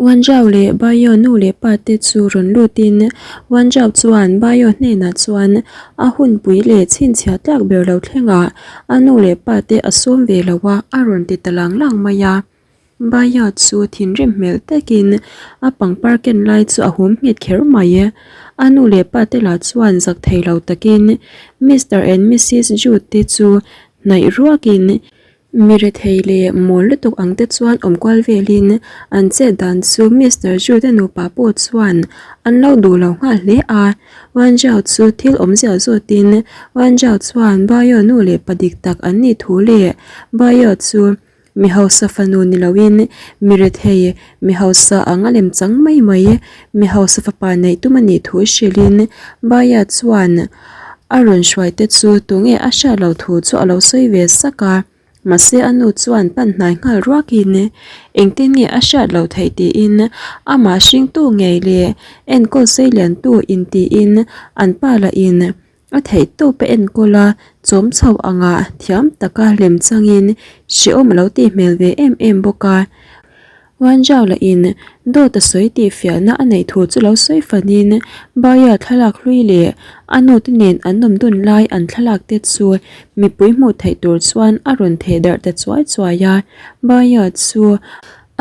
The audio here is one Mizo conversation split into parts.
Wanzhao leh Baio nu leh pa te chu rawn lutin Wanzhao chuan Baio hnenah chuan a hunpui leh chhinchhiah tlak ber lo thlengah a nu leh pa te a sawm ve lo a, a rawn ti ta lang lang mai a. Baia chu thinrim hmel takin a pangpar ken lai chu a hum nghet kher mai. A nu leh pa te lah chuan zak thei lo takin Mister and Missis Jude te chu hnaih ruakin Mi rethei leh mawl lutuk ang te chuan awm kual velin an chet dan chu Mister Jude-a nupa pawh chuan an lo duh lo nghal hle a. Wanzhao chu thil awmzia zawtin Wanzhao chuan Baio nu leh pa dik tak an nih thu leh Baio chu mi hausa fanu ni loin mi rethei mi hausa ang a lem chang mai mai mi hausa fapa neih tum a nih thu hrilhin Baia chuan A rawn hruai te chu tunge a hriat loh thu chu a lo sawi ve sak a, mahse a nu chuan pan hnai nghal ruakin engtin nge a hriat loh theih tiin amah hringtu ngei leh enkawl sei liantu intiin an pa lahin a theih tawp a enkawl a, chawm chho angah thiam taka lem changin hrehawm a lo tih hmel ve em em bawk a. Wanzhao lahin dawt a sawi tih fiahna a neih thu chu lo sawi fanin Baia thlalak hlui leh a nute nen an awm dun lai an thlalak te chu mipui hmuh theih tur chuan a rawn theh darh ta chuai chuai a. Baia chu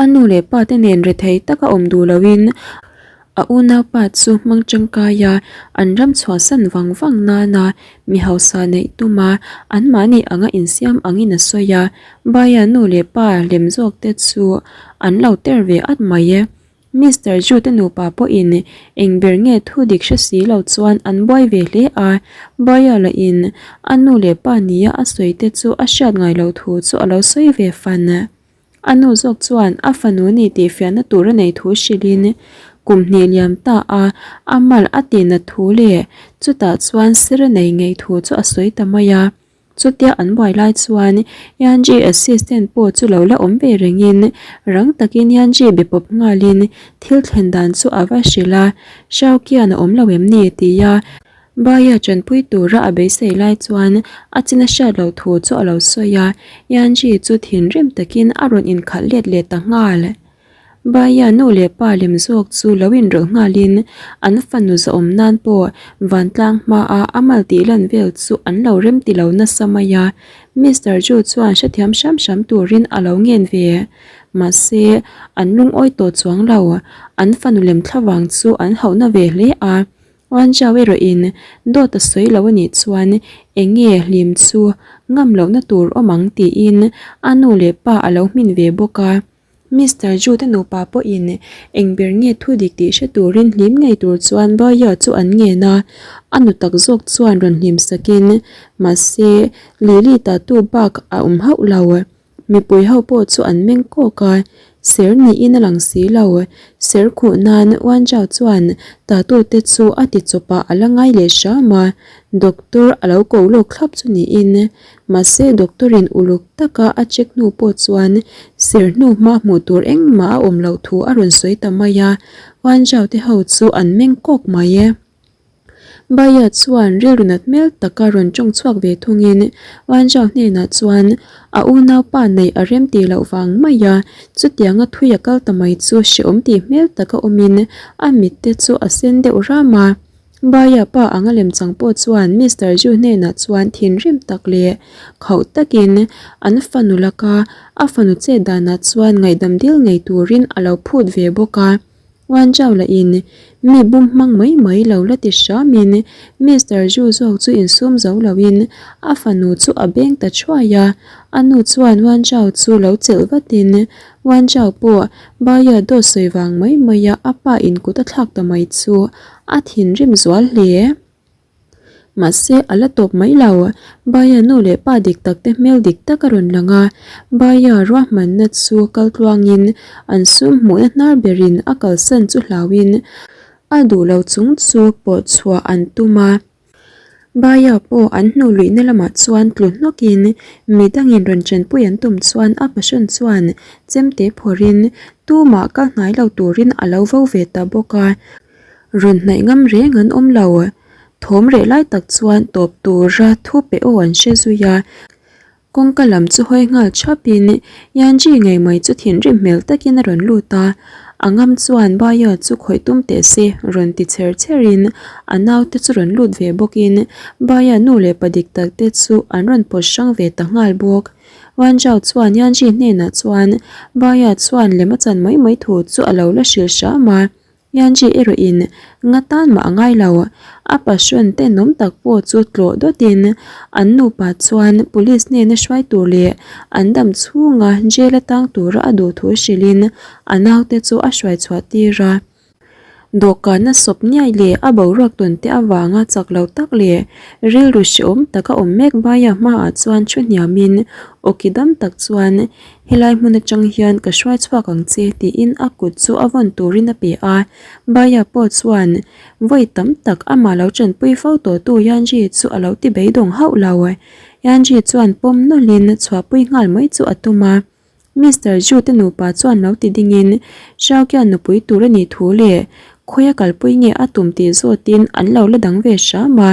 a nu leh pa te nen rethei taka awm duh loin A unaupa chu hmang tangkaia an ram chhuahsan vang vang nana mi hausa neih tuma anmahni anga insiam angin a sawi a, Baia nu leh pa lem zawk te chu an lo ter ve at mai e. Mister Jude nupa pawhin eng ber nge thu dik hre si lo chuan an buai ve hle a, Baia lahin a nu leh pa nia a sawi te chu a hriat ngai loh thu chu a lo sawi ve fan. A nu zawk chuan a fanu ni tih fiahna tur a nei thu hrilhin kum hnih liam ta a, a mal a tihna thu leh chutah chuan sir a nei ngei thu chu a sawi ta mai a. Chutia an buai lai chuan Yanji assistant pawh chu lo la awm ve rengin rang takin Yanji be pawp nghalin thil thlen dan chu a va hrilh a, Xiaoqian a awm lo em ni? tia Baia chanpui tura a beisei lai chuan a chin a hriat loh thu chu a lo sawi a, Yanji chu thinrim takin a rawn inkhalh let leh ta nghal. Baia nu leh pa lem zawk chu lo inrawlh nghalin an fanu zahawm nan pawh vantlang hmaa a mal tih lan vel chu an lo rem ti lo nasa mai a, Mister Ju chuan hrethiam hram hram turin a lo ngen ve. Mahse, an lungawi tawh chuang lo, an fanu lem thlavang chu an hauhna ve hle a. Wanzhao erawhin dawt a sawi lo a nih chuan eng nge hlim chu ngam lohna tur awm ang tiin a nu leh pa a lo hmin ve bawk a. Mister Zhu te nupa pawhin eng ber nge thu dik tih hre turin hlim ngei tur chuan Baoya chu an ngen a, a nu tak zawk chuan rawn hlim sakin mahse Lily tatu bak a awm hauh lo. Mipui ho pawh chu an meng kawk a, ser niin a lang si lo. Ser khuh nan Wanzhao chuan tatute chu a ti chawp ah a la ngai leh hram a, doctor a lo ko lawk thlap chu niin. Mahse doctor in uluk taka a check hnu pawh chuan ser hnu hma hmuh tur engmah a awm loh thu a rawn sawi ta mai a, Wanzhao te ho chu an meng kawk mai e. Baia chuan rilru nat hmel taka rawn tawng chhuak ve thungin Wanzhao hnenah chuan a unaupa neih a rem tih loh vang mai a, chutianga thui a kal ta mai chu hrehawm tih hmel taka awmin a mit te chu a sen deuh ram a. Baia pa anga lemchang pawh chuan Mister Zhu hnenah chuan thinrim tak leh khauh takin an fanu laka a fanu chet danah chuan ngaihdam dil ngei turin a lo phut ve bawk a. Wanzhao lahin mi bum hmang mai mai lo la ti hramin Mister Zhu zawk chu insum zo loin a fanu chu a beng ta thuai a, a nu chuan Wanzhao chu lo chelh vatin Wanzhao pawh Baia dawt sawi vang mai maia a pa in kut a thlak ta mai chu a thinrim zual hle. Mahse, a la tawp mai lo. Baia nu leh pa dik tak te hmel dik tak a rawn lang a, Baia ruahmanna chu kal tluangin an sum hmuhna hnar berin a kalsan chu hlauhin a duh lo chung chu pawh chhuah an tum a. Baia pawh an hnu luihna lamah chuan tlu hnawkin midangin rawn chenpui an tum chuan a passion chuan chemte phawrhin tumah kal hnai lo turin a lo vo ve ta bawk a. Rawn hnaih ngam reng an awm lo. Thawm reh lai tak chuan tawp tura thu pe aw an hre zui a. Kawngka lam chu hawi nghal thapin Yanji ngei mai chu thinrim hmel takin a rawn lut a. A ngam chuan Baia chu khawih tum teh se rawn ti chher chher in a naute chu rawn lut ve bawk in Baia nu leh pa dik tak te chu an rawn pawt hrang ve ta nghal bawk. Wanzhao chuan Yanji hnenah chuan Baia chuan lem a chan mai mai thu chu a lo la hrilh hram a. Yanji erawhin nga tan mah a ngai lo. A passion tenawm tak pawh chu tlawh dawtin an nupa chuan police hnena hruai tur leh an dam chhunga jail a tang tura a duh thu hrilhin a naute chu a hruai chhuah tir a. Dawhkana sawp niai leh a boruak tawn te avanga chak lo tak leh rilru hrehawm taka awm mek Baia hmaah chuan thu hniamin awki dam tak chuan Helai hmun atang hian ka hruai chhuak ang che tiin a kut chu a vawn turin a pe a, Baia pawh chuan vawi tam tak amah lo tanpui fo tawhtu Yanji chu a lo ti beidawng hauh lo. Yanji chuan pawm nawlhin chhuahpui nghal mai chu a tum a, Mister Zhu te nupa chuan lo ti dingin Xiaoqian nupui tur a nih thu leh khawia kalpui nge a tum tih zawtin an lo la dang ve hram a.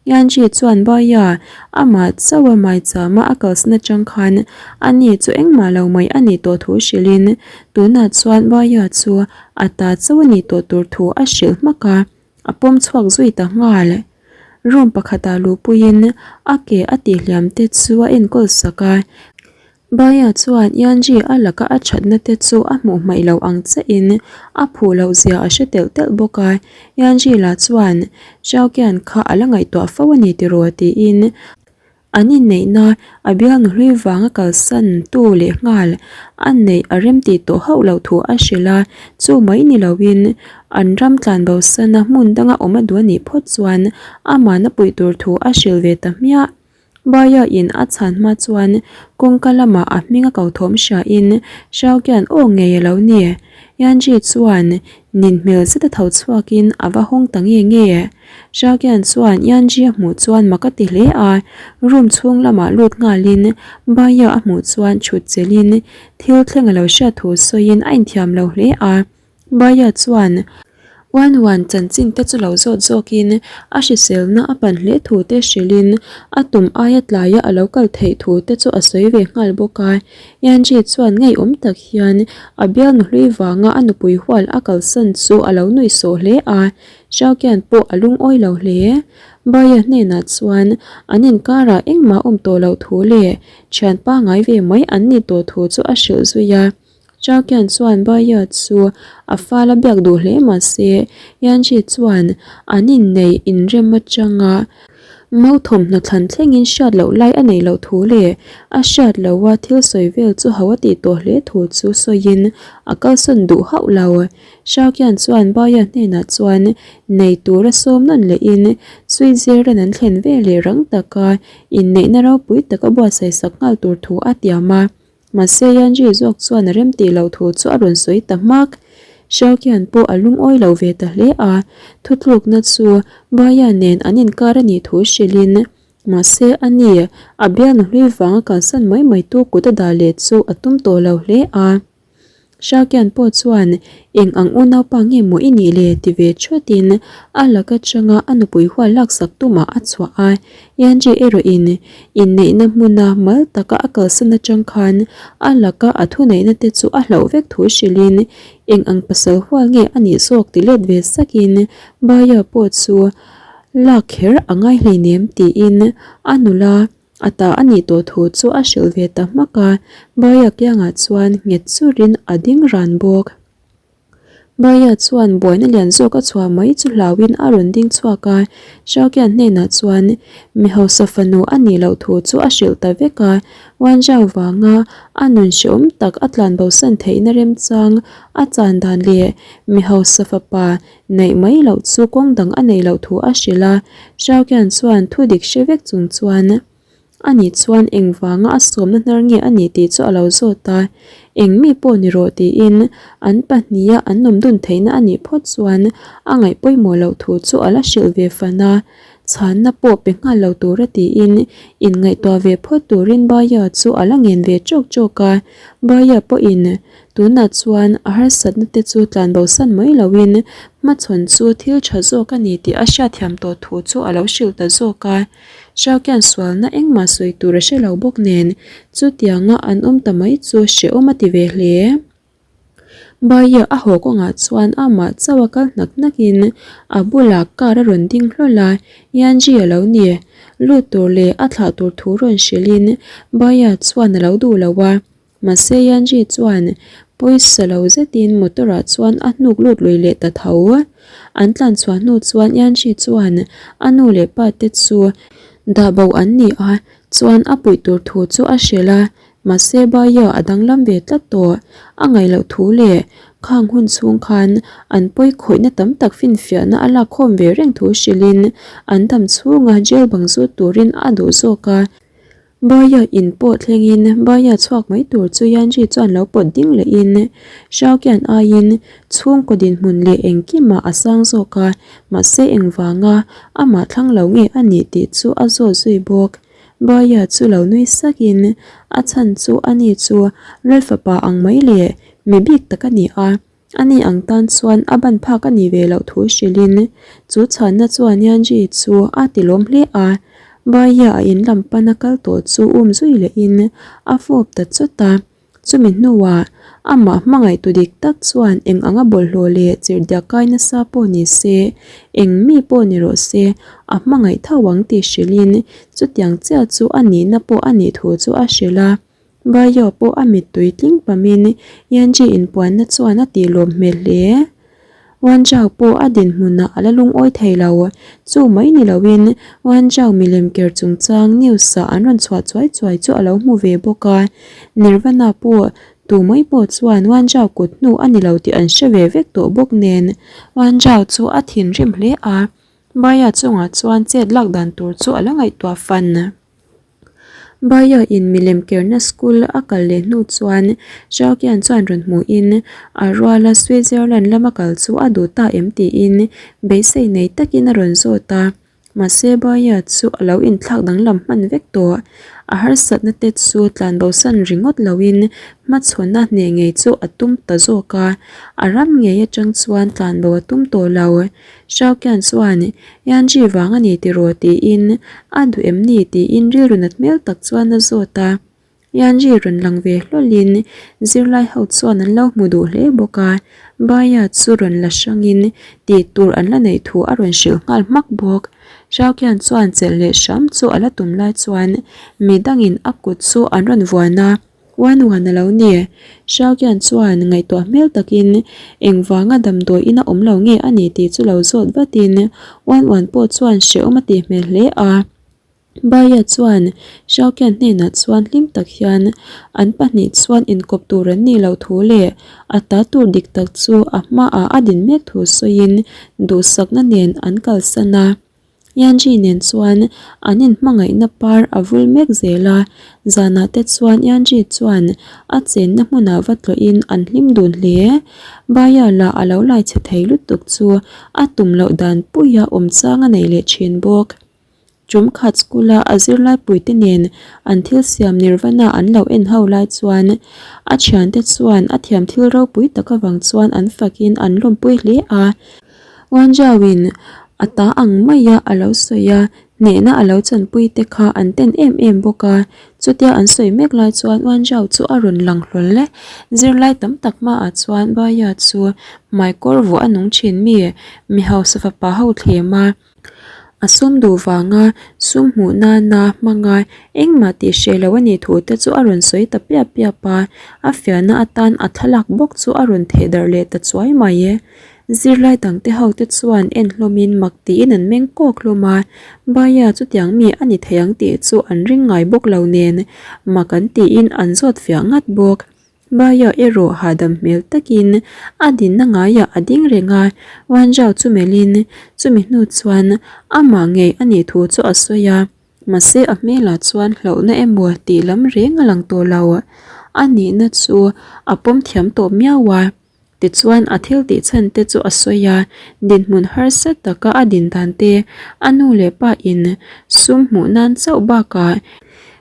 Yanji chuan Baia, amah chauha maichama a kalsan atang khan ani chu engmah lo mai a nih tawh thu hrilhin tunah chuan Baia chu a ta chauh a nih tawh tur thu a hrilh hmak a, a pawm chhuak zui ta nghal. Room pakhatah luhpuiin a ke a tihhliam te chu a enkawl sak a. Baya chuan Yanji a laka a thatna te chu a hmuh hmaih lo ang chiahin a phuh loh zia a hre telh telh bawk a, Yanji lah chuan Xiaoqian kha a la ngaihtuah fo a ni tiraw tiin an inneihna a bialnu hlui vanga kalsan tu lehnghal a neih a remtih tawh hauh loh thu a hrilh a, chu mai ni loin an ram tlanbo sana hmun danga awm a duh a nih phawt chuan amahna puih tur thu a hrilh ve ta hmiah. Baia in a chhan hma chuan kawngka lamah a hming a ko thawm hria in Xiaoqian aw ngei a lo ni. Yanji chuan nin hmel zet a tho chhuak in a va hawng ta nge nge. Xiaoqian chuan Yanji a hmuh chuan mak a ti hle a, room chhung lamah lut nghal in Baia a hmuh chuan chhut chelh in thil thleng a lo hriat thu sawi in a inthiam lo hle a. Baya chuan Wan Wan chanchin te chu lo zawt zawkin a hriselna a pan hle thu te hrilhin a tum aia tlaia a lo kal theih thu te chu a sawi ve nghal bawk a. Yanji chuan ngeiawm tak hian a bialnu hlui vanga a nupui hual a kalsan chu a lo nuih sawh hle a, Xiaoqian pawh a lungawi lo hle. Baya hnenah chuan an inkarah engmah awm tawh loh thu leh thian pangngai ve mai an ni tawh thu chu a hrilh zui a. Chaokian chuan Baia chu a fal a biak duh hle mah se, Yanji chuan an inneih inrem atanga mau thawmhnaw thlan thlengin hriat loh lai a neih loh thu leh a hriat loha thil sawi vel chu ho a tih tawh hle thu chu sawiin a kalsawn duh hauh lo. Chaokian chuan Baia hnenah chuan nei tura sawm nawn lehin Switzerland an thlen veleh rang taka inneihna ropui taka buatsaih sak nghal tur thu a tiam a. Mahse Yanji zawk chuan a remtih loh thu chu a rawn sawi ta hmak. Xiaoqian pawh a lungawi lo ve ta hle a, thutlukna chu Baya nen an inkar a nih thu hrilhin, mahse a ni, a bialnu hlui vanga kalsan mai mai tu kut a dah leh chu a tum tawh lo hle a. Xiaoqian pawh chuan eng ang unaupa nge maw i nih le ti ve thuatin a lak atanga a nupui hual laksak tumah a chhuah a. Yanji erawhin inneihna hmuna mal taka a kalsan atang khan a laka a thuneihna te chu a hlauh vek thu hrilhin eng ang pasal hual nge a nih zawk ti let ve sakin Baya pawh chu lak kher a ngai hleinem tiin a nula A ta a nih tawh thu chu a hrilh ve ta hmak a, Baya kiangah chuan nghet churin a ding ran bawk. Baya chuan buaina lian zawk a chhuah mai chu hlauhin a rawn ding chhuak a, Xiaoqian hnenah chuan mi hausa fanu a nih loh thu chu a hrilh ta vek a, Wanzhao vanga a nun hrehawm tak a tlan bosan theihna remchang a chan dan leh mi hausa fapa Neih mai loh chu kawng dang a neih loh thu a hrilh a, Xiaoqian chuan thu dik hre vek chung chuan ani chuan engvanga a sawmna hnar nge a nih tih chu a lo zawt a, eng mi pawh ni rawh tiin an pahniha an awm dun theihna a nih phawt chuan a ngaih pawimawh loh thu chu a la hrilh ve fan a, chhanna pawh pe nghal lo tura tiin inngaihtuah ve phawt turin Baya chu a la ngen ve chawk chawk a, Baya pawhin Tunah chuan a harsatna te chu tlan bosan mai loin hmachhawn chu thil tha zawk a ni tih a hriatthiam tawh thu chu a lo hrilh ta zawk a. Xiaoqian sualna engmah sawi tur a hre lo bawk nen chutianga an awm ta mai chu hrehawm a ti ve hle. Baia a haw kawngah chuan amah chauh a kal hnak hnakin a bulah car a rawn ding hlawl a, Yanji a lo ni. Lut tur leh a thlah tur thu rawn hrilhin Baia chuan a lo duh lo a. Mahse Yanji chuan pawisa lo zetin motor ah chuan a hnuk lut lui leh ta tho. An tlan chhuah hnu chuan Yanji chuan a nu leh pa te chu dah bo an ni a, chuan a puih tur thu chu a hrilh a. Mahse Baia a danglam ve tlat tawh. A ngaih loh thu leh khang hun chhung khan an pawi khawihna tam tak finfiahna a lak khawm ve reng thu hrilhin an dam chhunga jail bang zut turin a duh zawk a. Baia in pawh thlengin Baia chhuak mai tur chu Yanji chuan lo pawt ding lehin Xiaoqian aiin chhungkaw dinhmun leh engkimah a sang zawk a, mahse engvanga amah thlang lo nge a nih tih chu a zawt zui bawk. Baia chu lo nui sakin a chhan chu ani chu Lal fapa ang mai leh mi bik tak a ni a. Ani ang tan chuan a ban phak a nih ve loh thu hrilhin chu chhanna chuan Yanji chu a ti lawm hle a. Baia a in lam pana kal tawh chu um zui lehin a fawp ta chawt a. Chumi hnuah amah hmangaihtu dik tak chuan eng anga bawlhhlawh leh chirhdiak kai nasa pawh ni se, eng mi pawh ni rawh se, a hmangaih tho ang tih hrilhin chutiang chiah chu a nihna pawh a nih thu chu a hrilh a. Bayo pawh a mittui tling pamin Yanji inpuanna chuan a tih lawm hmel hle. Wanzhao pawh a dinhmunah a la lungawi thei lo. Chu mai ni loin Wanzhao milem ker chungchang news-ah an rawn chhuah chuai chuai chu a lo hmu ve bawk a. Nirvana pawh tu mai pawh chuan Wanzhao kut hnu a ni lo tih an hre ve vek tawh bawk nen Wanzhao chu a thinrim hle a. Baya chungah chuan chet lak dan tur chu a la ngaihtuah fan. Baia in milem kerna school a kal leh hnu chuan Xiaoqian chuan rawn hmuhin a ruala Switzerland lama kal chu a duh ta em tiin beisei nei takin a rawn zawt a. Mahse Baia chu a lo inthlak danglam hman vek tawh. A harsatna te chu tlanbosan ringawt loin hmachhawn a hneh ngei chu a tum ta zawk a, a ram ngei atang chuan tlanbo a tum tawh lo. Xiaoqian chuan, Yanji vang a ni tiraw? tiin a duh em ni? tiin rilru nat hmel tak chuan a zawt a. Yanji rawn lang ve hlawlhin zirlai ho chuan an lo hmu duh hle bawk a, Baya chu rawn la hrangin tih tur an la neih thu a rawn hrilh nghal hmak bawk. Xiaoqian chuan chelh leh hram chu a la tum lai chuan midangin a kut chu an rawn vuan a. Uan uan a lo ni. Xiaoqian chuan ngaihtuah hmel takin engvanga damdawi ina awm lo nge a ni tih chu lo zawt vatin uan uan pawh chuan hrehawm a tih hmel hle a. Baia chuan Xiaoqian hnenah chuan hlim tak hian an pahnih chuan inkawp tur an nih loh thu leh a ta tur dik tak chu a hmaah a din mek thu sawiin duhsakna nen an kalsan a. Yanji nen chuan an inhmangaihna par a vul mek zel a, zanah te chuan Yanji chuan a chenna hmunah va tlawhin an hlim dun hle. Baya lah a lo lai chhe thei lutuk chu a tum loh dan puia awm chang a nei leh thin bawk. Tum khat school a a zirlaipuite nen an thil siam Nirvana an lo en ho lai chuan a thiante chuan a thiam thil ropui tak avang chuan an fakin an lawmpui hle a. Wanzhao-in a ta ang maia a lo sawi a, hnehna a lo chanpui te kha an ten em em bawk a. Chutia an sawi mek lai chuan Wanzhao chu a rawn lang hlawl e. Zirlai tam tak hmaah chuan Baya chu hmaikawr vuah a nung thin mi, mi hausa fapa ho thlem a. A sum duh vanga sum hmuh nana hmanga engmah tih hreh loh a nih thu te chu a rawn sawi ta piap piap a, a fiahna atan a thlalak bawk chu a rawn theh darh leh ta chuai mai e. Zirlai dangte ho te chuan en hlawmin mak tiin an meng kawk hlawm a, Baia chutiang mi a ni thei ang tih chu an ring ngai bawk lo nen mak an tiin an zawt fiah ngat bawk. Baia erawh hahdam hmel takin a dinna ngaiah a ding reng a, Wanzhao chu melhin chumi hnu chuan amah ngei a nih thu chu a sawi a, mahse a hmelah chuan hlauhna emaw tih lam reng a lang tawh lo. A nihna chu a pawm thiam tawh miau a. Tichuan a thil tih chhan te chu a sawi a, dinhmun harsa taka a din dan te, a nu leh pa in sum hmuh nan chauh bakah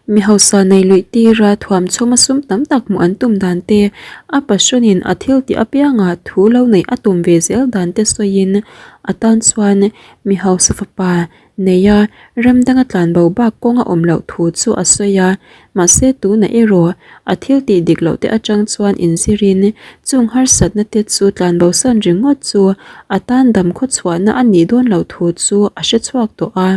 mi hausa nei luih tira thuam chhuma sum tam tak hmuh an tum dan te, a pasawnin a thil tih apiangah thu lo neih a tum ve zel dan te sawiin a tan chuan mi hausa fapa. nei a, ram danga tlanbo bak kawng a awm loh thu chu a sawi a. Mahse tunah erawh a thil tih dik loh te atang chuan inzirin chung harsatna te chu tlanbo san ringawt chu a tan dam khawchhuahna a nih dawn loh thu chu a hre chhuak tawh a.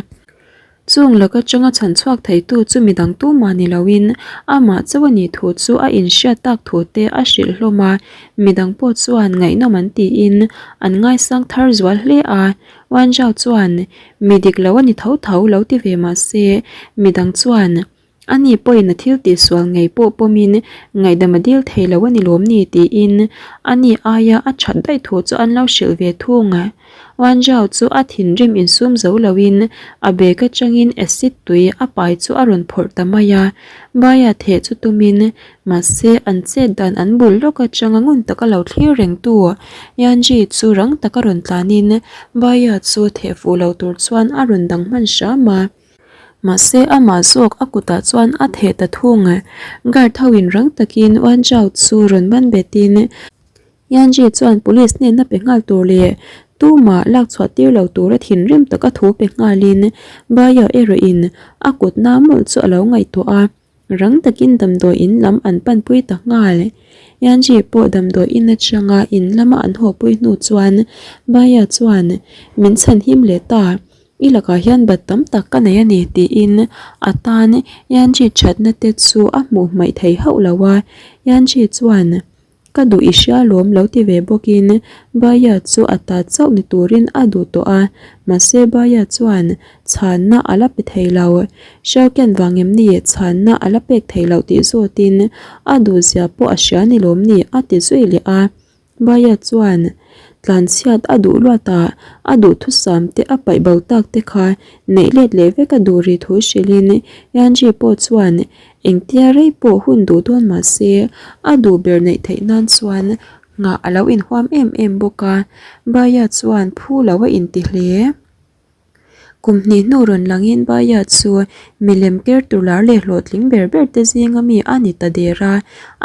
Chung lak atanga chhan chhuak theitu chu midang tumah ni loin amah chauh a nih thu chu a inhriat tak thu te a hrilh hlawm a, midang pawh chuan ngaihnawm an tiin an ngaisang thar zual hle a. Wanzhao chuan mi dik lo a ni tho tho lo ti ve mah se midang chuan Ani pawhin a thil tihsual ngei pawh pawmin ngaihdam a dil thei lo a ni lawm ni tiin ani aia a that daih thu chu an lo hrilh ve thung. Wanzhao chu a thinrim insum zo loin a bag atangin acid tui a pai chu a rawn phawrh ta mai a, Baia theh chu tumin mahse an chet dan an bul lawk atanga ngun taka lo thlir rengtu Yanji chu rang taka rawn tlanin Baia chu theh fuh lo tur chuan a rawn dang hman hram a. Mahse amah zawk a kutah chuan a theh ta thung. Guard ho in rang takin Wan Zhao chu rawn ban betin Yanji chuan police hnena pe nghal tur leh tumah lak chhuah tir lo tura thinrim taka thu pe nghalin Baia erawh in a kut na mawlh chu a lo ngaihtuah a. Rang takin damdawi in lam an panpui ta nghal. Yanji pawh damdawi in atanga in lama an hawpui hnu chuan Baya chuan min chhan him leh ta, i lakah hian bat tam tak ka nei a ni tiin a tan Yanji thatna te chu a hmuh hmaih thei hauh lo a. Yanji chuan Ka duh i hria lawm lo ti ve bawkin Baya chu a ta chauh ni turin a duh tawh a, mahse Baya chuan chhanna a la pe thei lo. Xiaoqian vang em ni chhanna a la pek thei loh tih zawtin a duh zia pawh a hria ni lawm ni a ti zui leh a. Baya chuan tlanchhiat a duh luat a, a duhthusam te a paih bo tak te kha neih let leh vek a duh ri thu hrilhin Yanji pawh chuan Engtia rei pawh hun duh dawn mah se, a duh ber neih theih nan chuan nghah a lo inhuam em em bawk a, Baya chuan phu lo a inti hle. Kum hnih hnu rawn langin Baya chu milem ker tur lar leh hlawhtling ber ber te zinga mi a ni ta der a,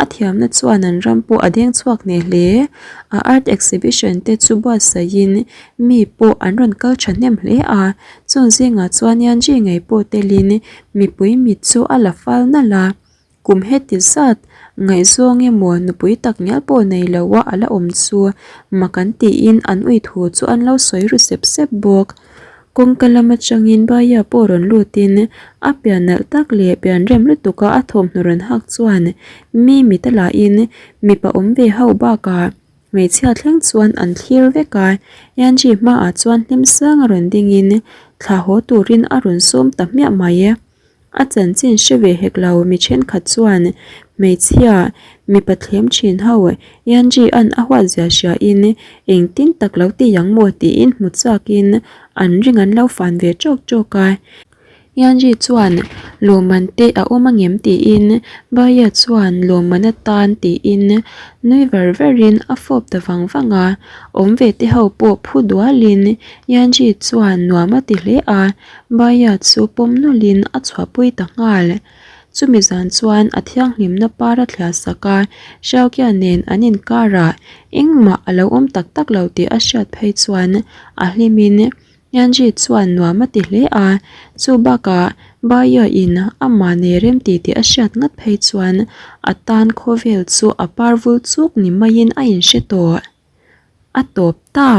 a thiamna chuan an ram pawh a deng chhuak hneh hle. A art exhibition te chu buatsaihin mi pawh an rawn kal thahnem hle a, Chung zingah chuan Yanji ngei pawh telin mipui mit chu a la fal nalh a, kum heti zat ngaihzawng emaw nupui tak ngial pawh nei lo a a la awm chu mak an tiin an ui thu chu an lo sawi ru sep sep bawk. Kawngka lam atangin Baya pawh rawn lutin a pian nalh tak leh pian rem lutuka a thawmhnaw rawn hak chuan mi mit a lahin mipa awm ve ho bakah Hmeichhia thleng chuan an thlir vek a, Angie hmaah chuan hlim sang a rawn dingin thla haw turin a rawn sawm ta hmiah mai. A chanchin hre ve hek lo mi thenkhat chuan hmeichhia mipa thlem thin ho Angie an a huat zia hriain engtin tak lo ti ang maw tiin hmu chhuakin an ring an lo fan ve tawk tawk a. Yanji chuan lawmman te a awm angem tiin Baya chuan lawmman atan tiin nui ver verin a fawp ta vang vang a, awm ve te ho pawh phu dualin Yanji chuan nuam a ti hle a, Baya chu pawm nawlhin a chhuahpui ta nghal. Chumi zan chuan a thianghlimna par a thliah sak a, Xiaokia nen an inkarah engmah a lo awm tak tak lo tih a hriat phei chuan a hlimin Yanji chuan nuam a ti hle a, chu bakah Baia in amah nei rem ti tih a hriat ngat phei chuan a tan khawvel chu a par vul chuk ni maiin a inhre tawh. A tawp ta.